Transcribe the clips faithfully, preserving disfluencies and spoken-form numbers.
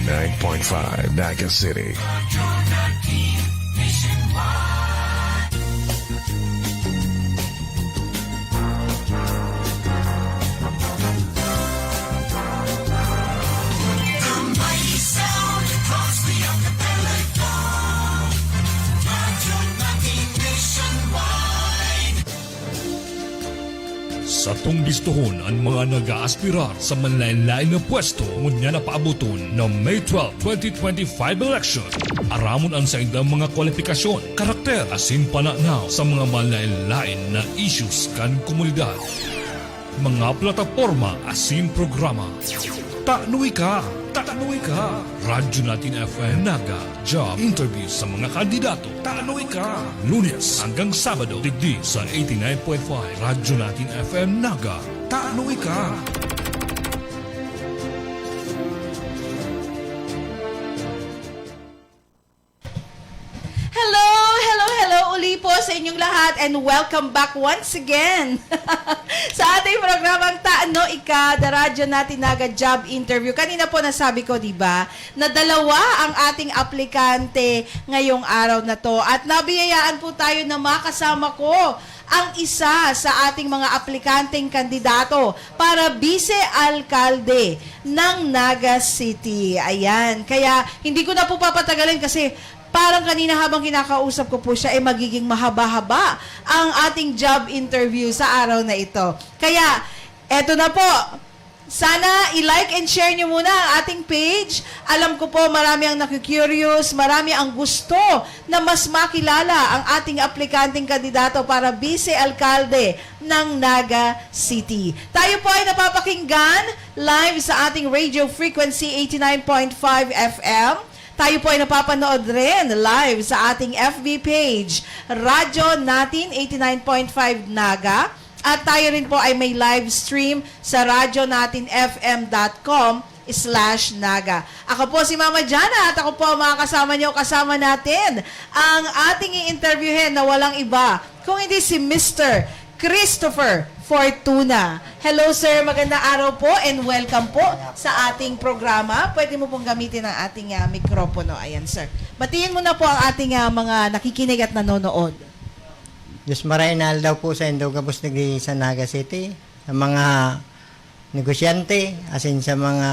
nine point five Naga City. Satong bistohon an mga nag-aaspirar sa manlaen-laen na pwesto ngunyan na paaboton na May twelve, twenty twenty-five election. Aramon an saindang mga kwalipikasyon, karakter, asin pananaw sa mga manlaen-laen na issues kan komunidad. Mga plataporma asin programa. Tano ika! Tano ika! Radyo Natin F M Naga. Job interview sa mga kandidato. Tano ika! Lunes hanggang Sabado, digdi sa eighty-nine point five Radyo Natin F M Naga. Tano ika! Hello, hello, hello uli po sa inyong lahat and welcome back once again sa ating programang Tano Ika, The Radyo Natin Naga Job Interview. Kanina po nasabi ko, di ba, na dalawa ang ating aplikante ngayong araw na to at nabiyayaan po tayo na makasama ko ang isa sa ating mga aplikanteng kandidato para bise-alkalde ng Naga City. Ayan. Kaya hindi ko na po papatagalin kasi parang kanina habang kinakausap ko po siya, eh, magiging mahaba-haba ang ating job interview sa araw na ito. Kaya, eto na po. Sana i-like and share nyo muna ang ating page. Alam ko po, marami ang naku-curious, marami ang gusto na mas makilala ang ating aplikanteng kandidato para bise-alkalde ng Naga City. Tayo po ay napapakinggan live sa ating radio frequency, eighty-nine point five F M. Tayo po ay napapanood rin live sa ating F B page, Radyo Natin eighty-nine point five Naga. At tayo rin po ay may live stream sa radyo natin F M dot com slash naga. Ako po si Mama Jana at ako po ang mga kasama niyo, kasama natin. Ang ating i-interviewin na walang iba kung hindi si Mister Christopher Fortuna. Hello, sir. Magandang araw po and welcome po sa ating programa. Pwede mo pong gamitin ang ating, ah, mikropono. Ayan, sir. Batiin mo na po ang ating, ah, mga nakikinig at nanonood. Diyos maray na aldaw po sa indo gabos digdi sa Naga City, sa mga negosyante, asin sa mga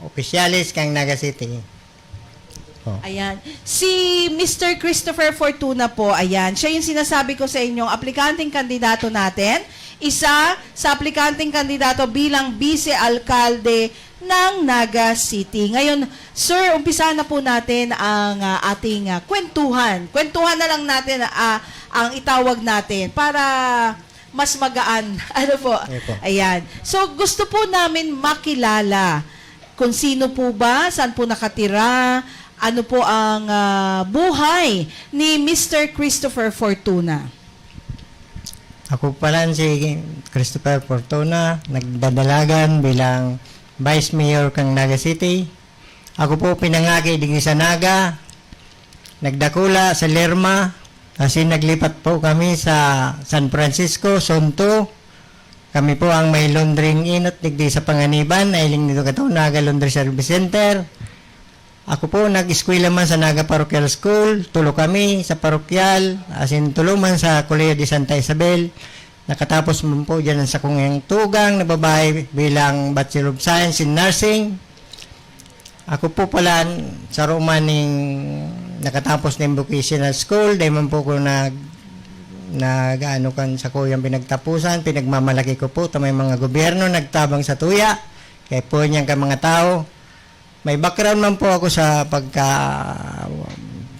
opisyales kan Naga City. Oh. Ayan. Si Mister Christopher Fortuna po, ayan. Siya yung sinasabi ko sa inyong aplikanteng kandidato natin. Isa sa aplikanteng kandidato bilang bise-alkalde ng Naga City. Ngayon, sir, umpisahan na po natin ang, ah, ating, ah, kwentuhan. Kwentuhan na lang natin, ah, ang itawag natin para mas magaan. Ano po? Opo. Ayan. So, gusto po namin makilala kung sino po ba, saan po nakatira, ano po ang, ah, buhay ni Mister Christopher Fortuna. Ako pala si Christopher Fortuna, nagdadalagan bilang Vice Mayor kang Naga City. Ako po pinangaki digdi sa Naga, nagdakula sa Lerma, asin naglipat po kami sa San Francisco, Zone two. Kami po ang may laundry inot digdi sa Panganiban, nailing nito kato, Naga Laundry Service Center. Ako po, nag-eskwela man sa Naga Parochial School, tulo kami sa parokyal, asin tulo man sa Colegio de Santa Isabel. Nakatapos man po dyan ang sakong tugang na babae bilang Bachelor of Science in Nursing. Ako po pala, saro man ning nakatapos ning vocational school, dahil man po ko nag, nag, ano, kan sakuyang pinagtapusan, pinagmamalaki ko po, ta may mga gobyerno nagtabang sa tuya, kaya po niyang ka mga tao. May background man po ako sa pagka,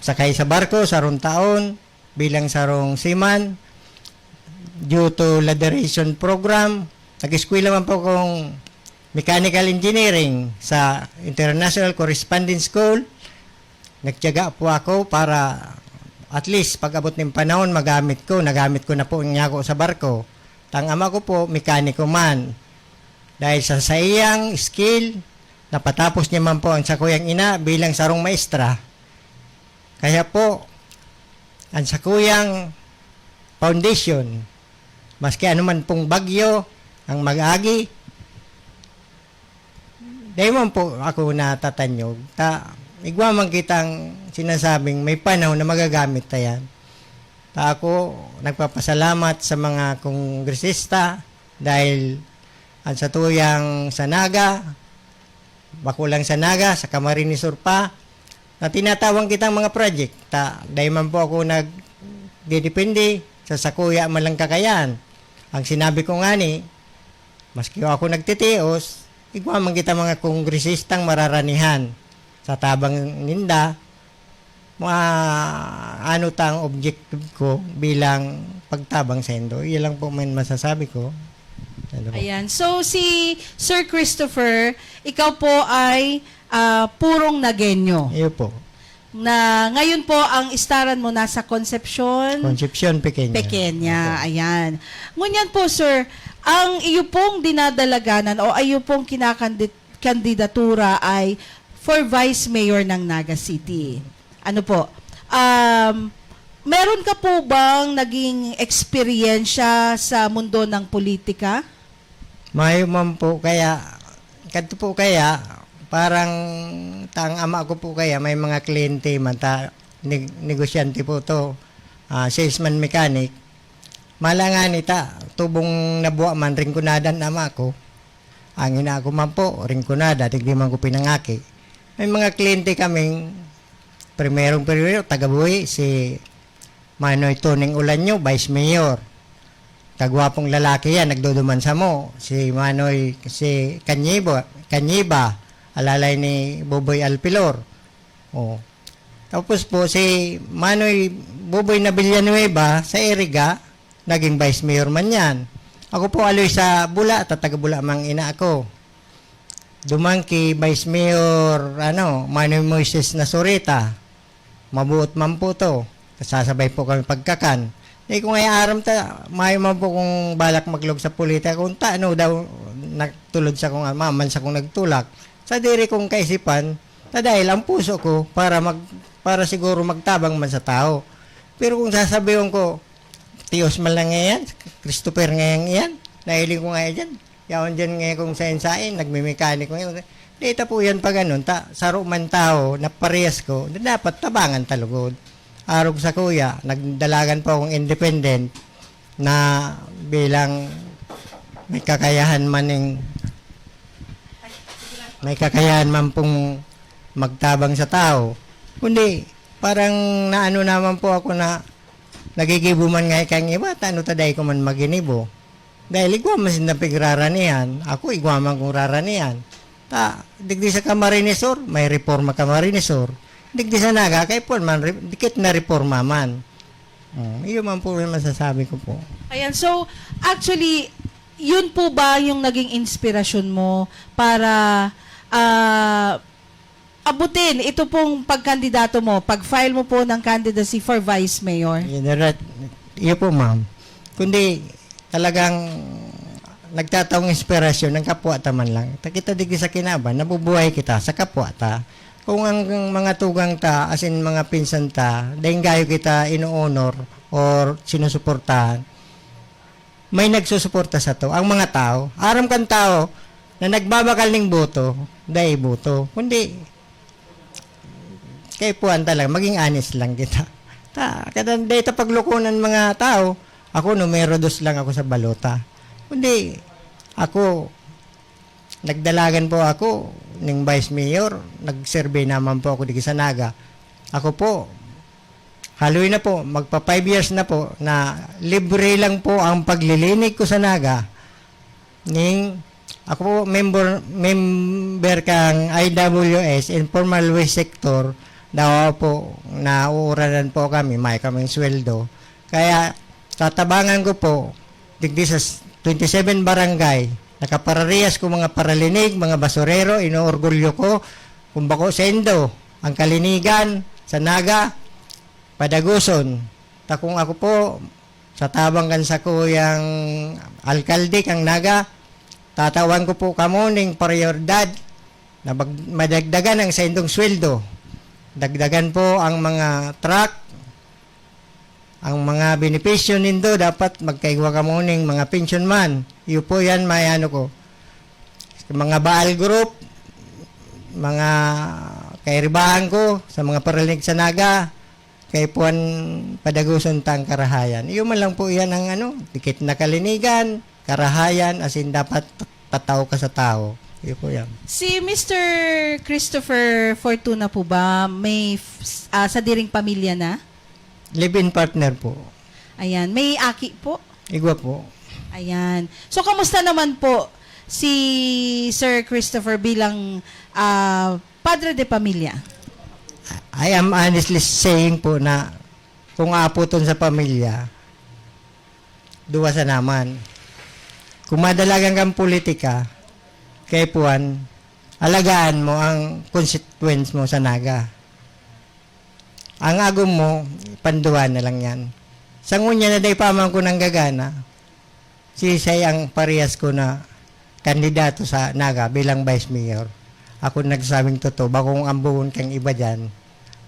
sakay sa barko, sarong taon. Bilang sarong seaman, due to laderation program, nag-eskwela man po akong mechanical engineering sa International Correspondence School. Nagtiyaga po ako para at least pag-abot ng panahon, magamit ko. Nagamit ko na po niya ako sa barko. Tang ama ko po, mekaniko man. Dahil sa saiyang skill, napatapos niya man po ang sakuyang ina bilang sarong maestra. Kaya po, ang sakuyang foundation, maski anuman pong bagyo ang mag-agi, Dai man po ako natatanyog. Ta, igwa man kitang sinasabing may panahon na magagamit ta yan. Ta ako, nagpapasalamat sa mga kongresista dahil ang satuyang sa Naga, bako lang sa Naga, sa Camarines Sur pa, na tinatawan kitang mga project. Ta, dai man po ako nagdedepende sa sakuya man lang kakayan. Ang sinabi ko ngani, maski ako nagtitios, igwa man kita mga kongresistang mararanihan. Sa tabang ninda, ma-, ano ta ang objective ko bilang pagtabang saindo. Iyan lang po man masasabi ko. Ano po? Ayan. So, si Sir Christopher, ikaw po ay ah, purong Nagueño. Iyo po. Na ngayon po, ang istaran mo nasa Concepcion, Concepcion, Pequeña. Pequeña. Opo. Ayan. Ngunyan po, sir, ang iyo pong dinadalaganan o iyo pong kinakandid- kandidatura ay for Vice Mayor ng Naga City. Ano po? Um, meron ka po bang naging eksperyensya sa mundo ng politika? Mayo man po kaya, kadto po kaya, parang ta ang ama ko po kaya may mga kliyente man ta, neg-, negosyante po to, ah, salesman mechanic. Mala ngani ta, tubong nabuwa man, Rinconada an ama ko. Ang ina ko man po, Rinconada, digdi man ko pinangaki. May mga kliyente kaming primerong primero, taga-Buhi, si Manoy Toning Ulanyo, Vice Mayor. Kagwapong lalaki yan, nagduduman samo. Si Manoy, si Kanyiba, Kanyiba, alalay ni Boboy Alpilor. Oh. Tapos po, si Manoy Boboy na Villanueva sa Iriga, naging Vice Mayor man yan. Ako po, aloy sa Bula, tataga Bula mang ina ako. Duman ki Vice Mayor, ano, Manoy Moises Nasoreta. Mabuot man po to. Kasasabay po kami pagkakan. Di ko nga aram ta, mayo man po kung balak maglog sa politika. Kung ta, ano daw, nagtulod sa kung ama, man sa kung nagtulak. Sa diri kong kaisipan, na dahil ang puso ko para mag, para siguro magtabang man sa tao. Pero kung sasabihin ko, Tios man lang ngayon, Christopher ngayon iyan, nahiling ko nga dyan. Yaon dyan ngayon kung sain-sain, nagmimekanik ko ngayon. Dita po yan pa ganun, ta, saro man tao na parehas ko, na dapat tabangan ta lugod. Arog sa kuya, nagdalagan po akong independent na bilang may kakayahan man ning, may kakayahan man pong magtabang sa tao. Kundi, parang naano naman po ako na nagigibo man nga kang iba, ta ano ta dai ko man maginibo. Dahil igwa man sinda pigraranihan, ako igwa man kong raranihan. Ta, digdi sa Camarines Sur, may reforma Camarines Sur. Digdi sa Naga, kay Paul man, re-, dikit na reforma man. Hmm, iyo man po yung masasabi ko po. Ayan, so, actually, yun po ba yung naging inspirasyon mo para ah, abutin ito pong pagkandidato mo, pag-file mo po ng candidacy for Vice Mayor? Yun, right. Iyo po, ma'am. Kundi talagang nagtataong inspirasyon ng kapwa ta man lang. Ta kita digdi sa kinaban, nabubuhay kita sa kapwa ta. Kung ang mga tugang ta, as in mga pinsan ta, daing gayo kita ino-honor or sinusuportahan, may nagsusuporta sato, ang mga tao. Aram kan tao na nagbabakal ning boto, dai boto. Kundi, kaipuhan talaga, maging honest lang kita. Ta, kada dai ta paglukonan mga tao, ako numero dos lang ako sa balota. Kundi, ako, nagdalagan po ako ning Vice Mayor, nagserbe naman po ako dito sa Naga. Ako po, haloy na po, magpa five years na po na libre lang po ang paglilinig ko sa Naga. Ning, ako po, member, member kang I W S, Informal Waste Sector, daw po, nauuranan po kami, may kaming sweldo. Kaya, tatabangan ko po, digdi sa s-, twenty-seven barangay, nakapararehas ko mga paralinig, mga basurero, inuorgulyo ko, kung bako sendo, ang kalinigan, sa Naga, padaguson. Ta kung ako po, sa tabang kan sakuyang alkalde kang Naga, tatawan ko po kamo ning prioridad na bag-, madagdagan ang saindong sweldo. Dagdagan po ang mga truck, ang mga benepisyo nindo, dapat magkaigwa kamo ning mga pension man. Iyo po yan, may ano ko. Mga Baal Group, mga kairibahan ko, sa mga paralig sa Naga, kaipuhan padaguson ta ang karahayan. Iyo man lang po iyan ang ano, dikit na kalinigan, karahayan, asin dapat patao ka sa tao. Iyo po yan. Si Mister Christopher Fortuna po ba may f-, s-, ah, sadiring pamilya na? Live-in partner po. Ayan. May aki po? Igwa po. Ayan. So, kamusta naman po si Sir Christopher bilang, ah, padre de pamilya? I am honestly saying po na kung aaputon sa pamilya, duwa sa naman. Kung madalagan kang politika, kaipuhan, alagaan mo ang constituents mo sa Naga. Ang agom mo, panduwa na lang yan. Sa ngunya na dai pa man ko nanggagana, sisay ang parehas ko na kandidato sa Naga bilang vice mayor. Ako nagsasabing totoo, bakong ambuhon kang iba dyan.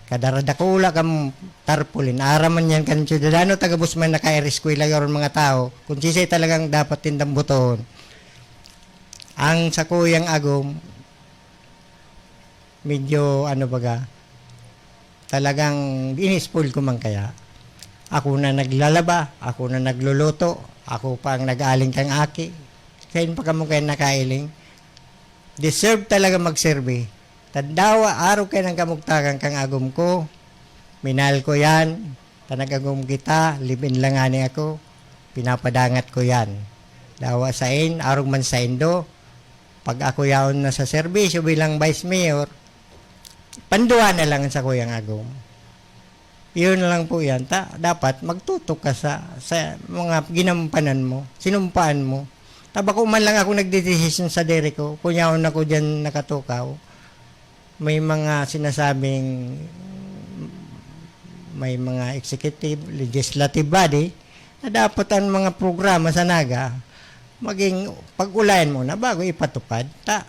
Kadaradakula kang tarpaulin. Aram man yan kan syudadano, taga Busman, nakaereskwela yaron mga tao. Kung sisay talagang dapat tindang botohon. Ang sakuyang agom, medyo ano baga, talagang ini-spoil ko man kaya. Ako na naglalaba, ako na nagluluto, ako pa ang nag-aaling kang aki. Sain pa kamo kaya nakailing? Deserve talaga magserbi. Tandawa, arog kaya ng kamugtakan kang agom ko. Minahal ko yan. Ta nag-agom kita, live-in lang ngani ako. Pinapadangat ko yan. Dawa sain, arog man saindo. Pag ako yaon na sa serbisyo bilang vice mayor, panduwa na lang sa kuyang agom. Iyon na lang po yan. Ta, dapat magtutok ka sa, sa mga ginampanan mo, sinumpaan mo. Ta, bako man lang ako nagdedesisyon sa diri ko, kung yaon ako dyan nakatukaw. May mga sinasabing, may mga executive, legislative body, na dapat ang mga programa sa Naga, maging pag-ulayan muna bago ipatupad. Ta,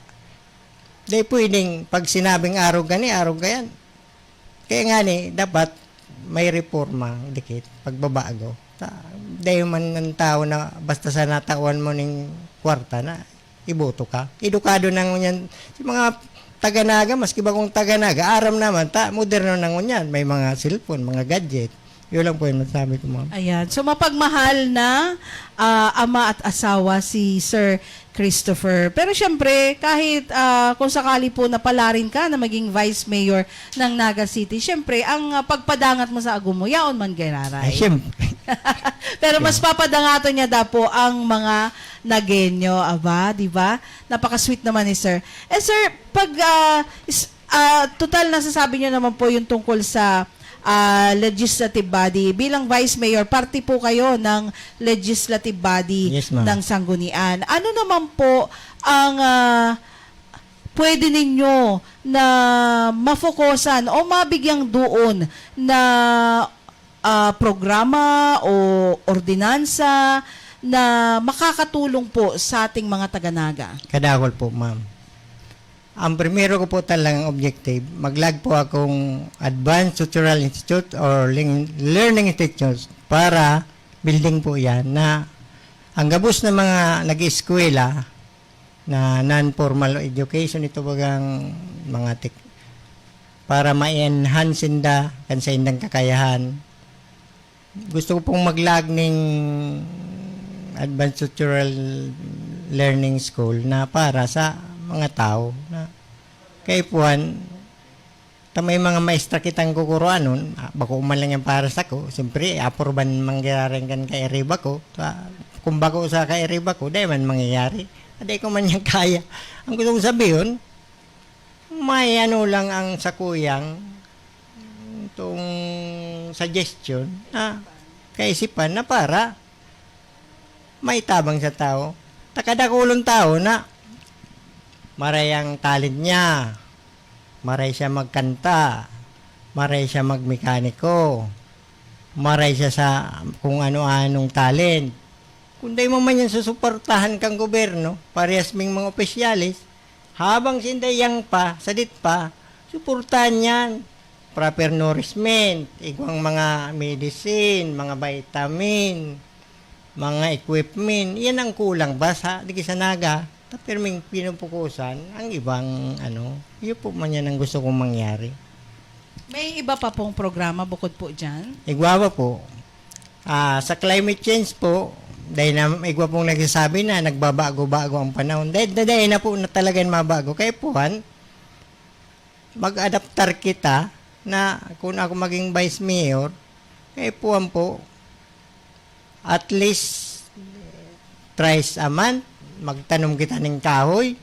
di pwedeng pag sinabing arog ka ni, arog ka yan. Kaya nga ni, dapat may reforma, dikit, pagbabago. Ta, dahil man ng tao na basta sa natawan mo ning kwarta na, iboto ka. Edukado na ngunyan. Sa mga taga-Naga, maski bakong taga-Naga, aram naman, ta, moderno na ngunyan. May mga cellphone, mga gadget. Yun lang po yung masabi ko, ma'am. Ayan. So, mapagmahal na, ah, ama at asawa si Sir Christopher. Pero siyempre, kahit, ah, kung sakali po na palarin ka na maging vice mayor ng Naga City, siyempre, ang, ah, pagpadangat mo sa agom mo, yaon man giraray. Ay, siyempre. Pero mas papadangaton niya daw po ang mga Nagueño, aba, di ba? Napaka-sweet naman ni Sir. Eh, Sir, pag, ah, is-, ah, total nasasabi niyo naman po yung tungkol sa, ah, legislative body. Bilang Vice Mayor, parte po kayo ng legislative body Yes, ma'am. ng Sanggunian. Ano naman po ang, ah, pwede ninyo na mafokusan o mabigyang duon na ah, programa o ordinansa na makakatulong po sa ating mga taga-Naga? Kadakol po, ma'am. Ang primero ko po talagang objective, maglag po akong Advanced Tutorial Institute or ling-, Learning Institute para building po yan na ang gabos na mga nag-eskwela na non-formal education, ito bagang mga tek-, para ma-enhance sinda kan saindang kakayahan. Gusto ko pong maglag ning advanced tutorial learning school na para sa mga tao na kaipuhan. Ta may mga maestra kitang kukuruanon, ah, bako man lang yan para sako. Siyempre, apurban mangyayari kan kairiba ko. Sa, kung bako sa kairiba ko, dai man mangyayari. Dai ko man yan kaya. Ang gusto kong sabihon, may ano lang ang sakuyang, itong suggestion na kaisipan na para maitabang sa tao. Ta kadakulon tao na maray ang talent niya, maray siya magkanta, maray siya magmekaniko, maray siya sa kung ano-anong talent. Kung dai mo man yan susuportahan kang gobyerno, parehas ming mga opisyales, habang sinda yang pa, sadit pa, suportahan yan. Proper nourishment, igwang mga medicine, mga vitamin, mga equipment, yan ang kulang ba sa, digi sa Naga? Pirming pinupukusan ang ibang ano, yun po man yan ang gusto kong mangyari. May iba pa pong programa bukod po dyan? Igwa pa po, ah, sa climate change po, dahil na igwa pong nagsasabi na nagbabago-bago ang panahon. Dahil, dahil na po na talagang mabago. Kaya puhan, mag-adaptar kita na kung ako maging vice mayor, kaya puhan po, at least thrice a month, magtanom kita ning kahoy.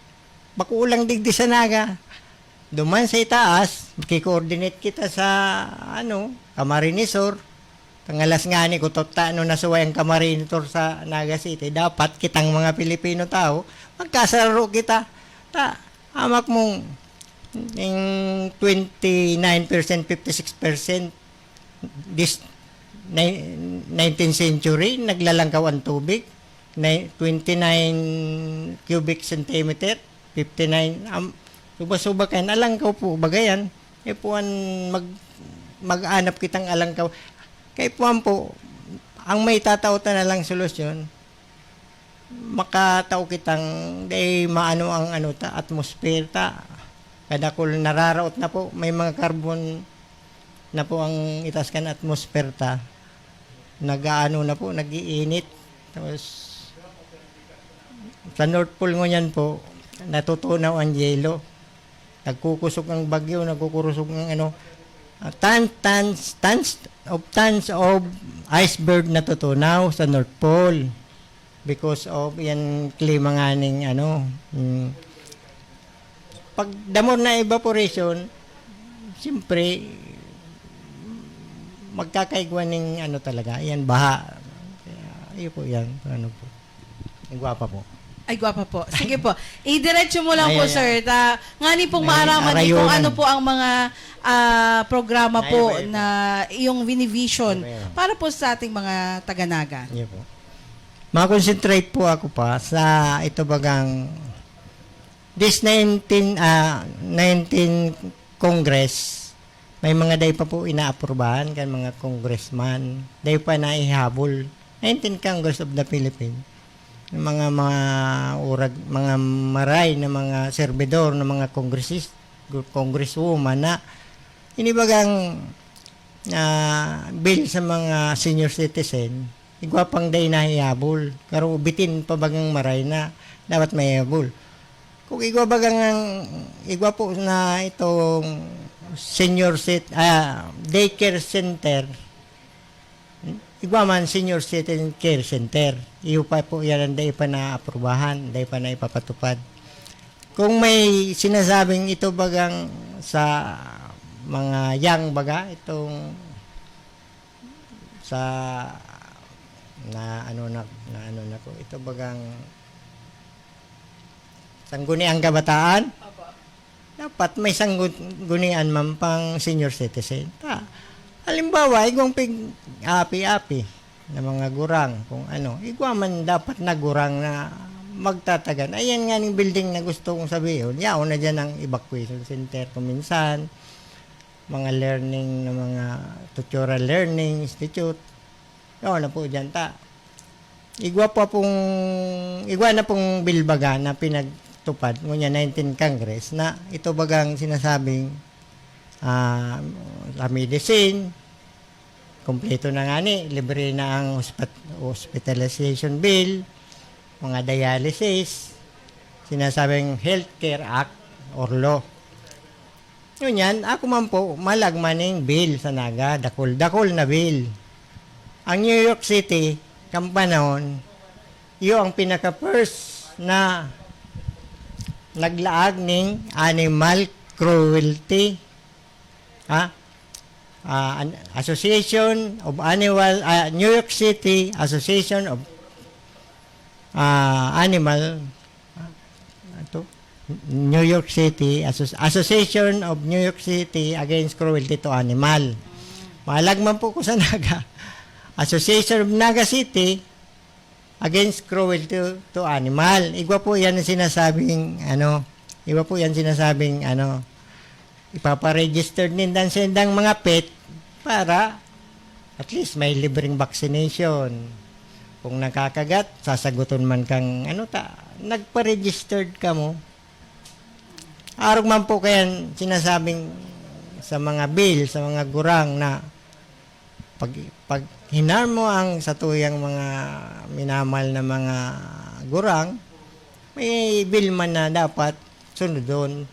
Bako lang digdi sa Naga. Duman sa itaas, maki-coordinate kita sa, ano, Camarines Sur. Tangalas nga ni, kung tota, ano, nasuway ang Camarines Sur sa Naga City, dapat kitang mga Pilipino tao, magkasaro kita. Ta, amak mong, ning twenty-nine percent, fifty-six percent, this ni-, nineteenth century, naglalangkaw ang tubig, na twenty-nine cubic centimeter, fifty-nine, am, suba-suba kayan, alangkaw po, bagayan. Kaya po an mag, mag-anap kitang alangkaw. Kaya po an po, ang may tatao ta na lang solusyon, makatao kitang, dai maano ang ano ta, atmosphere ta. Kadakul nararaot na po, may mga carbon na po ang itas kan atmosphere ta. Nag-aano na po, nag-iinit. Tapos, sa North Pole ngunyan po, natutunaw ang yelo. Nagkukusog ang bagyo, nagkukurusog ang ano, ah, tons, tons, tons of, tons of iceberg natutunaw sa North Pole because of yan klima nga ning ano, mm. Pag the more na evaporation, siyempre, magkakaigwa ning ano talaga, yan, baha. Kaya, yun po yan, ano po. Ang gwapa po. Ay, gwapa po. Sige po. Idiretso mo lang Ay, po, ay, sir. Ta, ngani pong Ay, maaraman niyo kung arayunan. Ano po ang mga ah, programa Ay, po ay, ay. Na iyong iyong vinivision Ay, ay. Para po sa ating mga taga-Naga. Yun po. Ma-concentrate po ako pa sa ito bagang this nineteen, ah, nineteen Congress, may mga day pa po inaaprubahan kan mga congressman. Day pa naihabol. Nineteen Congress of the Philippines. Yung mga, mga urag, mga maray na mga servidor, na mga congressist, congresswoman na inibagang, ah, bill sa mga senior citizen, igwa pang day nahihabol. Pero bitin pa bagang maray na dapat mahihabol. Kung igwa bagang, igwa po na itong senior cit-, ah, daycare center, igwa man senior citizen care center. Iyo pa po yan ang dai pa naaprubahan, dai pa na ipapatupad. Kung may sinasabing ito bagang sa mga young baga, itong sa na ano na, na ano na ko, ito bagang sangguniang kabataan, dapat may sanggunian man pang senior citizen. Ta, halimbawa, igwang pig-api-api na mga gurang, kung ano, igwa man dapat na gurang na magtatagan. Ayan nga ning building na gusto kong sabihin, yaon na dyan ang evacuation center kung minsan, mga learning na mga tutorial learning institute. Yaon na po dyan ta. Igwa pa pong, igwa na pong bilbaga na pinagtupad, ngunya nineteen Congress, na ito bagang sinasabing, ah, sa medicine, kompleto na nga ni, libre na ang hospat-, hospitalization bill, mga dialysis, sinasabing Health Care Act or law. Ngunyan, ako man po, malagman ning bill sa Naga, dakul-dakul na bill. Ang New York City, kan panahon, iyo ang pinaka-first na naglaag ning animal cruelty. Ha? Ah, an-, Association of Animal, ah, New York City Association of, ah, Animal, ah, ito, New York City, Asso-, Association of New York City Against Cruelty to Animal. Malagman po ko sa Naga. Association of Naga City Against Cruelty to, to Animal. Igwa po yan ang sinasabing, ano, igwa po yan sinasabing, ano, ipaparegister nindan sa indang mga pet para at least may libreng vaccination. Kung nakakagat, sasaguton man kang, ano ta, Nagpa-registered kamo. Arog man po kayan sinasabing sa mga bill, sa mga gurang na pag, pag hinar mo ang satuyang mga minamal na mga gurang, may bill man na dapat sunodon.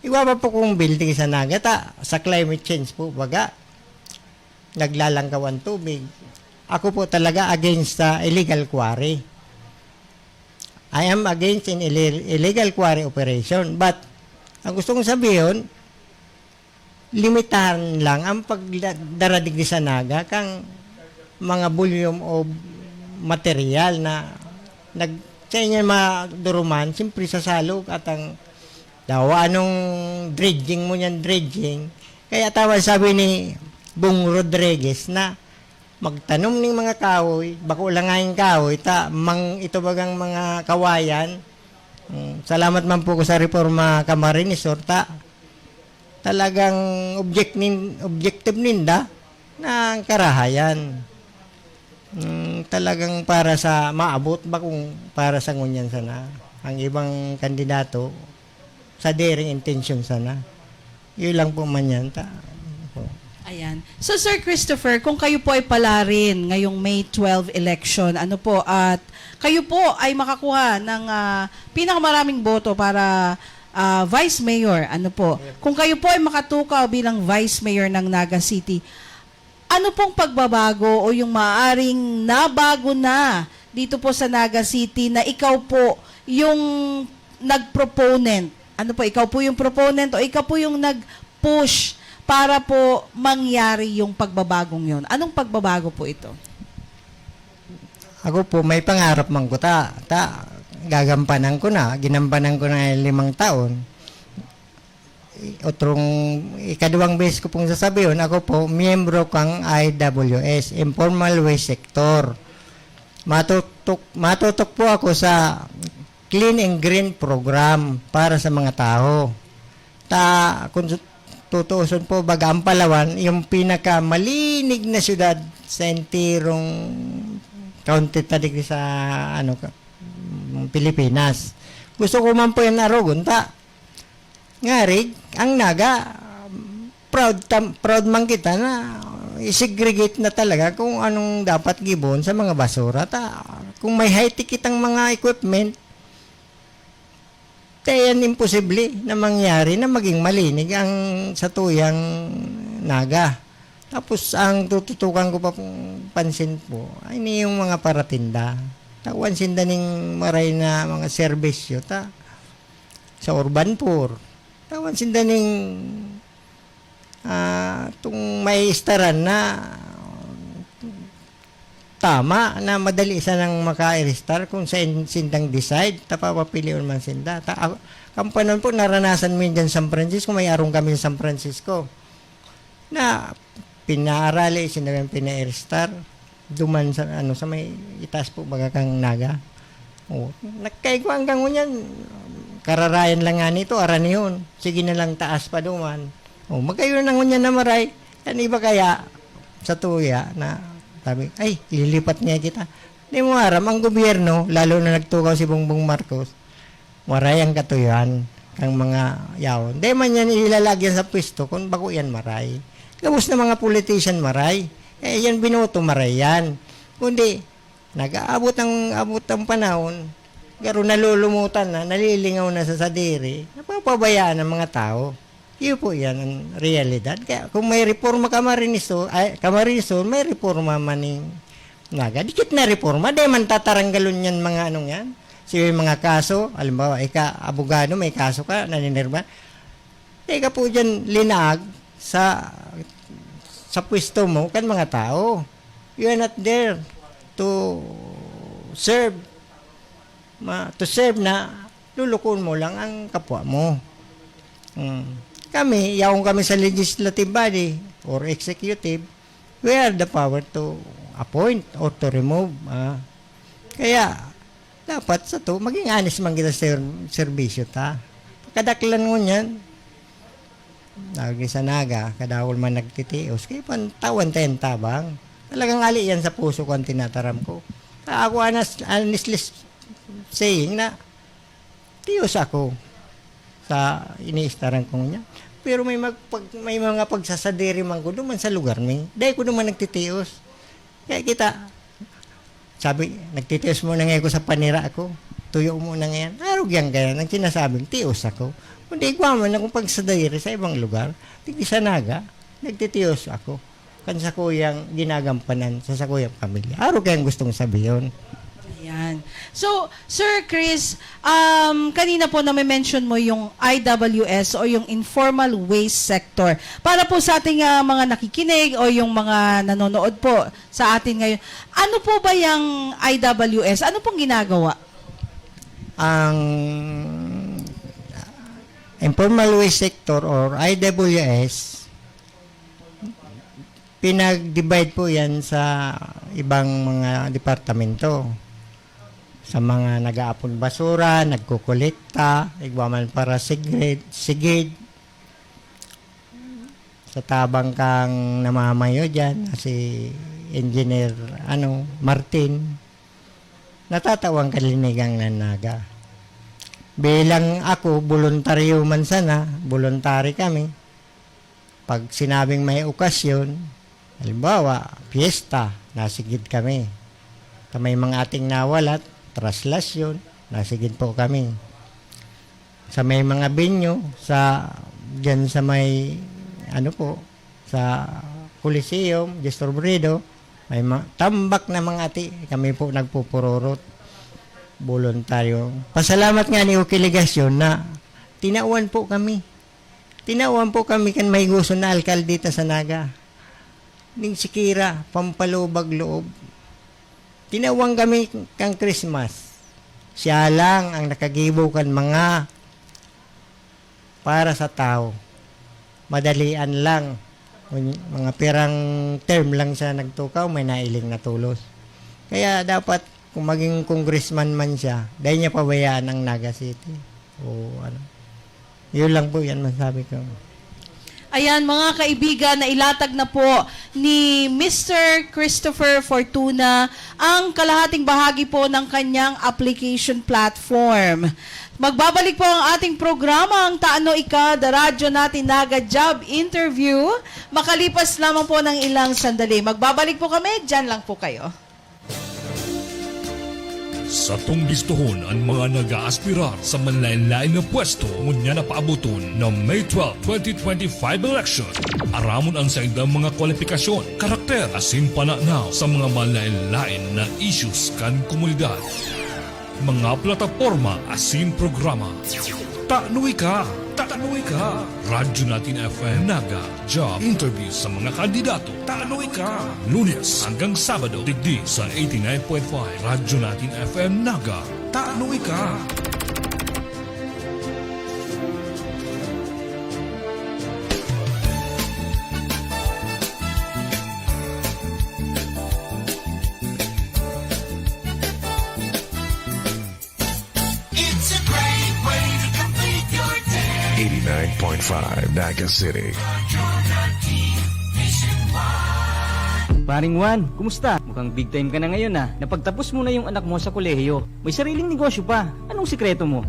Iwa pa po kung building sa Naga, ta, sa climate change po, baga, naglalangkaw ang tubig. Ako po talaga against sa illegal quarry. I am against in ille-, illegal quarry operation. But, ang gusto kong sabihin, limitahan lang ang pagdara digdi sa Naga kang mga volume of material na nag-, sa inyo maduruman, siyempre sa salog at ang dawa, anong dredging mo niyan, dredging? Kaya tama sabi ni Bong Rodriguez na magtanom ning mga kahoy, bako lang ngayong kahoy, ta mang ito bagang mga kawayan. Mm, salamat man po ko sa Reforma Camarines Sur, ta talagang object nin-, objective ninda na ang karahayan. Mm, talagang para sa maabot ba kung para sa ngunyan sana. Ang ibang kandidato, sa daring intensyon sana. Yun lang po man yan. Ta-, po. Ayan. So, Sir Christopher, kung kayo po ay palarin ngayong May twelve election, ano po, at kayo po ay makakuha ng ah, pinakamaraming boto para ah, Vice Mayor, ano po, kung kayo po ay makatukaw bilang Vice Mayor ng Naga City, ano pong pagbabago o yung maaaring nabago na dito po sa Naga City na ikaw po yung nag-proponent? Ano po, ikaw po yung proponent o ikaw po yung nag-push para po mangyari yung pagbabagong yon? Anong pagbabago po ito? Ako po, may pangarap man ko ta, ta, gagampanan ko na, ginampanan ko na yung limang taon. Otrong, ikaduwang beses ko pong sasabihon, ako po, miyembro kang I W S, Informal Waste Sector. Matutok, matutok po ako sa Clean and Green Program para sa mga tao. Ta, kung su-, tutuuson po, baga ang Palawan, yung pinakamalinig na syudad sa entirong county ta digdi sa, ano, ka-, Pilipinas. Gusto ko man po yan arogon, ta, ngarig, ang Naga, proud, tam, proud man kita na i-segregate na talaga kung anong dapat gibon sa mga basura. Ta, kung may high-tech kitang mga equipment, kaya yan imposible na mangyari na maging malinig ang satuyang Naga. Tapos ang tututukan ko pa pong pansin po ay ni yung mga paratinda. Tawan sinda ning maray na mga serbisyo ta sa urban poor. Tawan sinda ning ah, itong maiistaran na tama na madali sanang maka-register kung sa in-, sindang decide, ta papapilion man sinda. Ta, ako, kampanon po, naranasan mo yun dyan sa San Francisco, may arong kami sa San Francisco. Na pinaarali, sinda yung pina-register. Duman sa, ano, sa may itaas po, baga kang Naga. Oh, nagkaigwa hanggang ngunyan, kararayan lang nga nito, aranihon. Sige na lang taas pa duman. Oh, magayon na ngunyan na maray. Yan iba kaya, sa tuya, na sabi, "Ay, ililipat niya kita." Di mo aram, ang gobyerno, lalo na nagtukaw si Bongbong Marcos, waray ang katuyohan kang mga yaon. Di man yan ilalagyan sa pwesto kung bako yan maray. Gabos na mga politician maray. Eh, yan binoto maray yan. Kundi, nag-aabot ang, abot ang panahon, pero nalulumutan na, nalilingaw na sa sadiri, napapabayaan ang mga tao. Iyo po yan ang realidad. Kaya kung may reforma Camarines Sur, ay, Camarines Sur, may reforma man ning Naga. Dikit na reforma, di man tataranggalon yan mga anong yan. Sige, mga kaso, halimbawa, ika, abogado, may kaso ka, naninirma. Teka po dyan, linaag sa, sa pwesto mo, kan mga tao. You are not there to serve, ma, to serve na lulukon mo lang ang kapwa mo. Mm. Kami, yaon kami sa legislative body or executive, we have the power to appoint or to remove. Ah. Kaya, dapat sa to, maging honest man kita sa ser-, serbisyo ta. Kadaklan ngunyan, lagi sa Naga, kadakol man nagtitios, kaya pan-, tawan tayong tabang. Talagang ali yan sa puso ko ang tinataram ko. Ako, honest, honestly saying na, Tios ako sa iniistaran ko niya. Pero may mag-, pag-, may mga pagsasadiri man ko duman sa lugar mi. Dai ko naman nagtitios. Kaya kita, sabi, "Nagtitios muna ngayon ko sa panira ko. Tuyo muna ngayon." Arog yan kaya nang sinasabing tios ako. Kundi igwa man akong pagsadiri sa ibang lugar. Tigdi sa Naga, nagtitios ako. Kan sakuyang ginagampanan sa sakuyang pamilya. Arog kayang gustong sabihin. Ayan. So, Sir Chris, um, kanina po name-mention mo yung I W S o yung informal waste sector. Para po sa ating, ah, mga nakikinig o yung mga nanonood po sa atin ngayon, ano po ba yung I W S? Ano pong ginagawa? Ang informal waste sector or I W S, pinag-divide po yan sa ibang mga departamento. Sa mga nag-aapon basura, nagkukolekta, igwa man para sigrid, sigid. Sa tabang kang namamayo dyan, si Engineer, ano, Martin, natatawan kalinigang ng Naga. Bilang ako, voluntaryo man sana, voluntary kami. Pag sinabing may okasyon, halimbawa, piyesta, nasigid kami. Sa may mga ating nawalat, traslasyon, nasigid po kami. Sa may mga venue, sa, dyan sa may, ano po, sa Coliseum, Diyos Robredo, may ma-, tambak na mga ati, kami po nagpupururot, voluntaryo. Pasalamat nga ni Oki Legacion na tinawan po kami. Tinawan po kami kan mahigoson na alkalde ta sa Naga. Ning sikira, pampalubag loob. Tinawan kami kan Christmas. Siya lang ang nakagibo kan mga para sa tao. Madalian lang. Kun-, mga pirang term lang siya nagtukaw, may nailing na tulos. Kaya dapat, kung maging congressman man siya, dai niya pabayaan ang Naga City. O ano. Yun lang po, yan masabi ko. Ayan, mga kaibigan, nailatag na po ni Mister Christopher Fortuna ang kalahating bahagi po ng kanyang application platform. Magbabalik po ang ating programa, ang Tano Ika, The Radyo Natin Naga Job Interview, makalipas lamang po ng ilang sandali. Magbabalik po kami, dyan lang po kayo. Satong listohon an mga nag-aaspirar sa manlaen-laen na pwesto ngunyan na paaboton na May twelve, twenty twenty-five election. Aramon an saindang mga kwalipikasyon, karakter, asin pananaw sa mga manlaen-laen na issues kan komunidad. Mga plataporma asin programa. Tano Ika! Tano Ika! Radyo Natin F M Naga. Job interview sa mga kandidato. Tano Ika! Lunes hanggang Sabado, digdi sa eighty-nine point five Radyo Natin F M Naga. Tano Ika! It's a great way to complete your day. Eighty-nine point five Naga City. Paring Juan, kumusta? Mukhang big time ka na ngayon, ah. Napagtapos mo na yung anak mo sa kolehiyo. May sariling negosyo pa. Anong sikreto mo?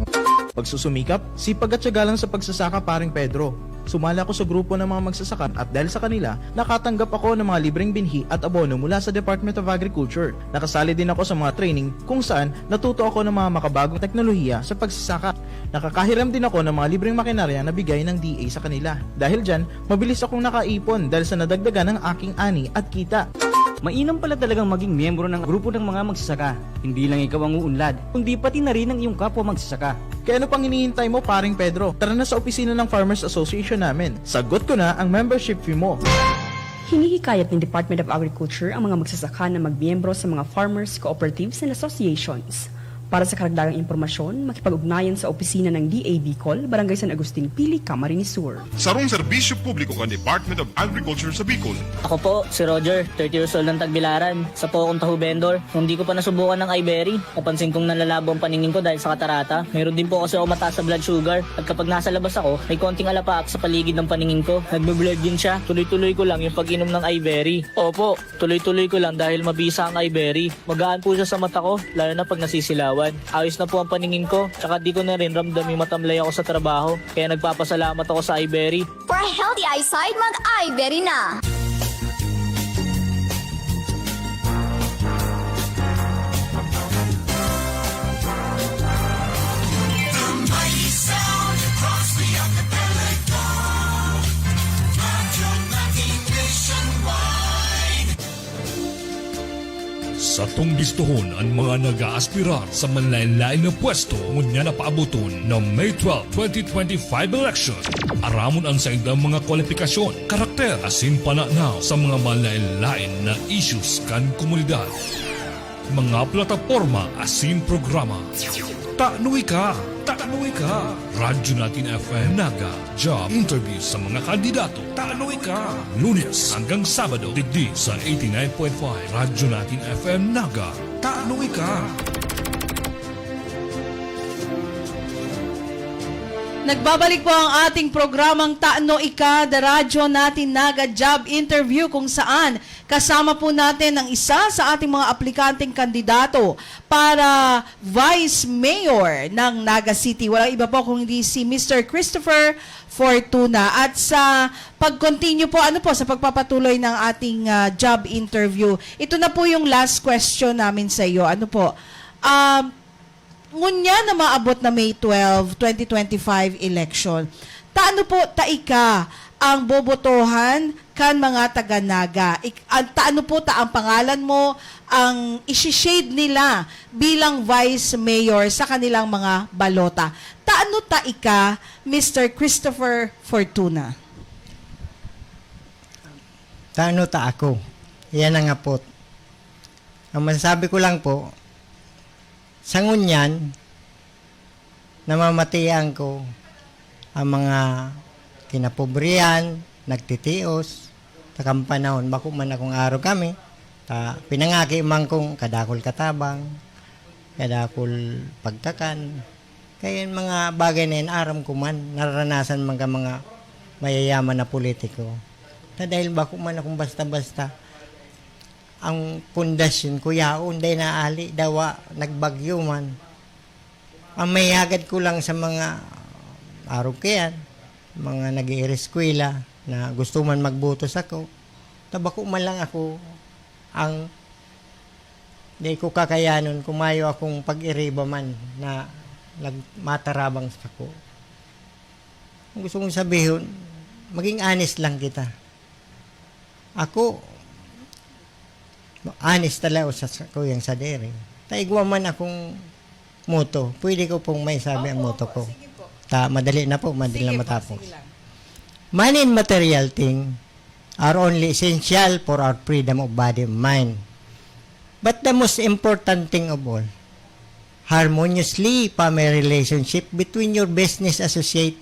Pagsusumikap, sipag at tiyaga lang sa pagsasaka, Paring Pedro. Sumali ako sa grupo ng mga magsasaka at dahil sa kanila, nakatanggap ako ng mga libreng binhi at abono mula sa Department of Agriculture. Nakasali din ako sa mga training kung saan natuto ako ng mga makabagong teknolohiya sa pagsasaka. Nakakahiram din ako ng mga libreng makinarya na bigay ng D A sa kanila. Dahil dyan, mabilis akong nakaipon dahil sa nadagdagan ng aking ani at kita. Mainam pala talagang maging miyembro ng grupo ng mga magsasaka. Hindi lang ikaw ang uunlad, kundi pati na rin ang iyong kapwa magsasaka. Kaya ano pang hinihintay mo, Paring Pedro? Tara na sa opisina ng Farmers Association namin. Sagot ko na ang membership fee mo. Hinihikayat ng Department of Agriculture ang mga magsasaka na magmiyembro sa mga farmers, cooperatives, and associations. Para sa karagdagang impormasyon, makipag-ugnayan sa opisina ng D A Bicol, Barangay San Agustin, Pili, Camarines Sur. Sarong serbisyo publiko kan Department of Agriculture sa Bicol. Ako po, si Roger, thirty years old ng Tagbilaran. Isa po akong taho vendor. Nung di ko pa nasubukan ng iBerry, napansin kong nanlalabo ang paningin ko dahil sa katarata. Meron din po kasi ako mataas sa blood sugar. At kapag nasa labas ako, may konting alapaap sa paligid ng paningin ko. Nagbe-blurred din siya. Tuloy-tuloy ko lang yung pag-inom ng iBerry. Opo, tuloy-tuloy ko lang dahil mabisa ang iBerry. Magaan po siya sa mata ko, lalo na pag nasisilaw. Ayos na po ang paningin ko, tsaka di ko na rin ramdam yung matamlay ako sa trabaho. Kaya nagpapasalamat ako sa Iberry. For a healthy eyesight, mag-Iberry na! Satong bistohon an mga nag-aaspirar sa manlaen-laen na pwesto ngunyan na paaboton na May twelve, twenty twenty-five election. Aramon an saindang mga kwalipikasyon, karakter, asin pananaw sa mga manlaen-laen na issues kan komunidad. Mga plataporma asin programa. Tano ika! Tano ika! Radyo Natin F M Naga, job interview sa mga kandidato. Tano ika! Lunes hanggang Sabado, digdi sa eighty-nine point five Radyo Natin F M Naga. Tano ika! Nagbabalik po ang ating programang Tano Ika, The Radyo Natin Naga Job Interview, kung saan kasama po natin ang isa sa ating mga aplikanteng kandidato para Vice Mayor ng Naga City. Walang iba po kung hindi si Mister Christopher Fortuna. At sa pag-continue po, ano po, sa pagpapatuloy ng ating, ah, job interview, ito na po yung last question namin sa iyo. Ano po? Um, ngunyan na maabot na May twelve, twenty twenty-five election, taano po ta ika ang bobotohan kan mga taga-Naga? Ik-, an-, taano po ta ang pangalan mo ang isi-shade nila bilang vice mayor sa kanilang mga balota? Taano ta ika, Mister Christopher Fortuna? Taano ta ako? Yan ang apot. Ang masasabi ko lang po, sa ngunyan, namamatian ko ang mga kinapobrehan, nagtitios, sa kan panahon, bako man akong arog kami, ta, pinangaki man kong kadakul katabang, kadakul pagkakan. Kaya yung mga bagay na yan, aram ko man, naranasan man ka mga mayayaman na politiko. Ta dahil bako man akong basta-basta, ang pundasyon ko yaon, dai naali, dawa, nagbagyo man. Ang maihagad ko lang sa mga arog kayan, mga nag-eereskwela na gusto man magboto sako, ta bako man lang ako ang di ko kakayanon kung mayo akong pag-iriba man na nagmatarabang sako. Ang gusto kong sabihon, maging honest lang kita. Ako, honest talaga sa, sa kuyang sadiri. Ta igwa man akong motto. Pwede ko pong maisabi ang Opo, motto opo. ko. Sige po. Ta, madali na po, madali Sige na po, matapos. sige lang. Money and material thing are only essential for our freedom of body and mind. But the most important thing of all, harmoniously family relationship between your business associate,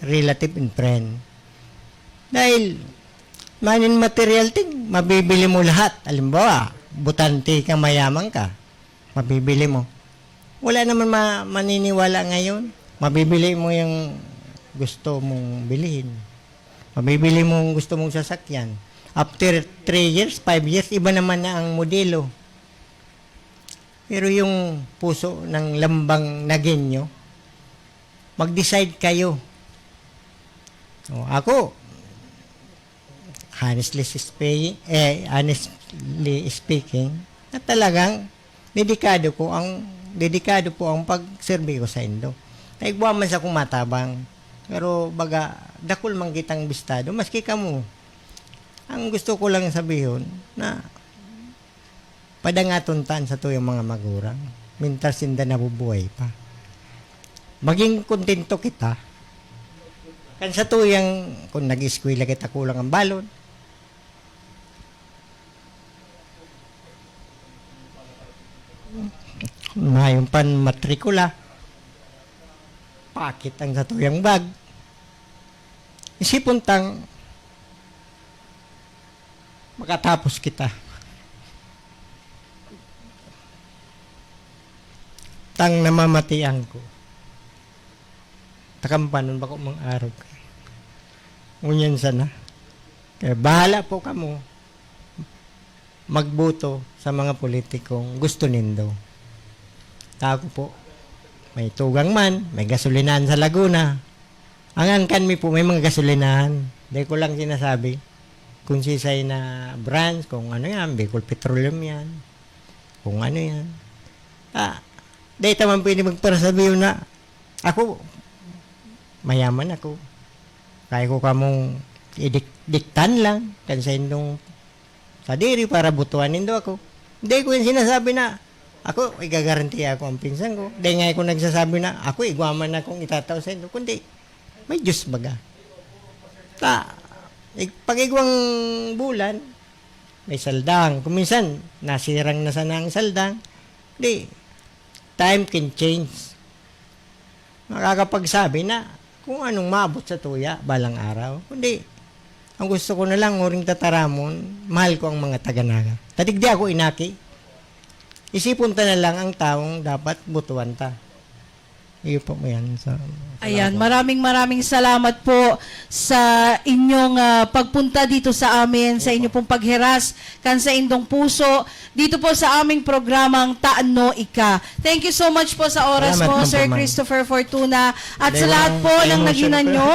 relative, and friend. Dahil money and material thing, mabibili mo lahat. Halimbawa, butante ka, mayaman ka, mabibili mo. Wala naman ma-, maniniwala ngayon. Mabibili mo yung gusto mong bilhin. Mabibili mo yung gusto mong sasakyan. After three years, five years, iba naman na ang modelo. Pero yung puso ng lambang Nagueño, mag-decide kayo. O, ako, honestly spe-, eh, honestly speaking, na talagang dedikado ko ang, dedikado po ang pagserbi ko sa indo. Naigwa man sa akong matabang, pero baga, dakul man kitang bistado, maski kamo. Ang gusto ko lang sabihon na padangaton ta an satuyang mga magurang, mintras sinda nabubuhay pa. Maging kontento kita. Kan satuyang, kung nag-eskwela kita, kulang ang balon. Mayong pan matrikula. Pakit ang satuyang bag. Isipon tang makatapos kita. Tang namamatian ko. Takambanon bako mang arog. Ngunyan sana. Kaya bahala po kamo magboto sa mga politikong gusto nindo. Tako po. May tugang man, may gasolinahan sa Laguna. Ang angkan mi po, may mga gasolinahan. Dai ko lang sinasabi kung sisay na branch, kung ano yan, Bicol Petroleum yan, kung ano yan. Ah, dai ta man pwede magparasabi yun na, ako, mayaman ako. Kaya ko kamong idiktan lang, kan sa indong sadiri para butuan nindo ako. Hindi ko yung sinasabi na ako, igagarantiya ko ang pinsan ko. Dahil nga ako nagsasabi na ako, igwa man akong itatao sa indo. Kundi, may Diyos baga. Ta, ig-, pag igwang bulan, may saldang. Kung minsan, nasirang na sana ang saldang. Di, time can change. Makakapagsabi na kung anong maabot sa tuya balang araw. Kundi, ang gusto ko na lang, uring tataramon, mahal ko ang mga taga Naga. Tadigdi ako inaki. Isipon ta na lang ang taong dapat butuan ta. Iyo po mo yan. Sa, Ayan, maraming maraming salamat po sa inyong ah, pagpunta dito sa amin, sa inyo pong paghiras kan sa indong puso dito po sa aming programang Taano Ika. Thank you so much po sa oras Salamat, mo, Ma'am Sir Pamang. Christopher Fortuna, at sa May lahat mga po ng emotion naginan ako. Nyo,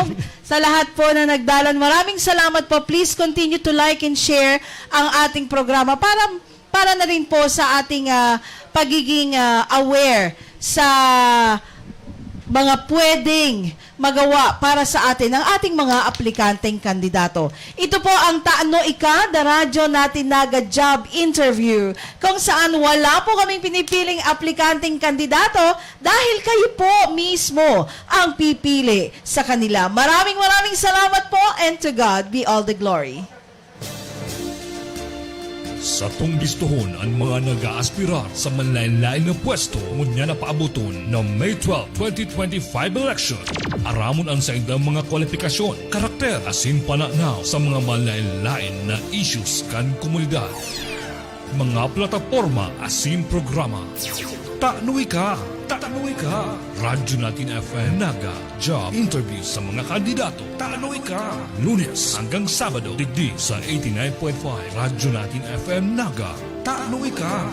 sa lahat po na nagdalan. Maraming salamat po. Please continue to like and share ang ating programa para para na rin po sa ating ah, pagiging ah, aware sa mga pwedeng magawa para sa atin ng ating mga aplikanteng kandidato. Ito po ang Taano Ika, The Radyo Natin Naga Job Interview, kung saan wala po kaming pinipiling aplikanteng kandidato dahil kayo po mismo ang pipili sa kanila. Maraming maraming salamat po, and to God be all the glory. Satong bistohon an mga nag-aaspirar sa manlaen-laen na pwesto ngunyan na paaboton na May twelve, twenty twenty-five election. Aramon an saindang mga kwalipikasyon, karakter, asin pananaw sa mga manlaen-laen na issues kan komunidad. Mga plataporma asin programa. Taano Ika! Taano Ika! Radyo Natin F M Naga. Job interview sa mga kandidato. Taano Ika! Lunes hanggang Sabado, digdi sa eighty-nine point five Radyo Natin F M Naga. Taano Ika!